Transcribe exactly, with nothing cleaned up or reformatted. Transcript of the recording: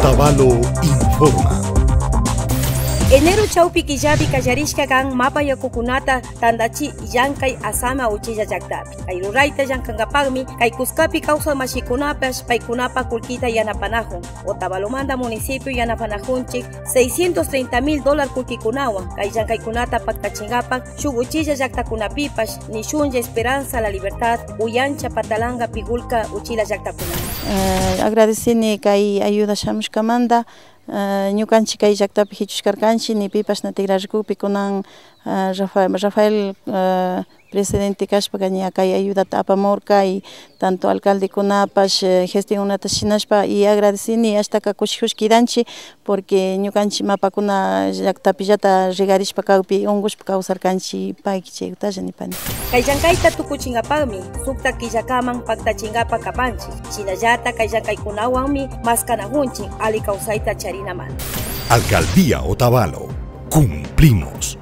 Otavalo informa. Enero chawpi killapi kallarishka kan mapa yakukunata tantachi llankay Asama uchilla llaktapi. Kay rurayta llankankapakmi kay kuskapi kawsak mashikunapash paykunapa kullkita yanapanakun. Otavalomanta municipio yanapanakunchik seiscientos treinta mil dólar kullkikunawan kay llankaykunata paktachinkapak shuk uchilla llaktakunapipash nishunlla Esperanza, La Libertad, Uyancha, Patalanga, Pigulca uchilla llaktakunaman. Eh, agradecini kay ayuda shamushkamanta. Eh, ñukanchik kay llaktapi hichushkarkanchik, ni pipash na tikrarikukpi kunan, eh, Rafa-, Rafael, eh, presidente kashpaka ña kay ayudata apamurka y tanto alcaldekunapash, eh, gestionkunata shinashpa y agradecini, ashtaka kushijush kidanchik porque ñukanchik mapakuna llaktapillata regarishpa kakpi unkushpa kawsarkanchik payki chaykutalla nipani. Kay llankayta tukuchinkapakmi sukta killakaman paktachinkapak kapanchik. Shinallata kay llankaykunawanmi maskanakunchik alli kawsayta charinamanta. Alcaldía Otavalo. Cumplimos.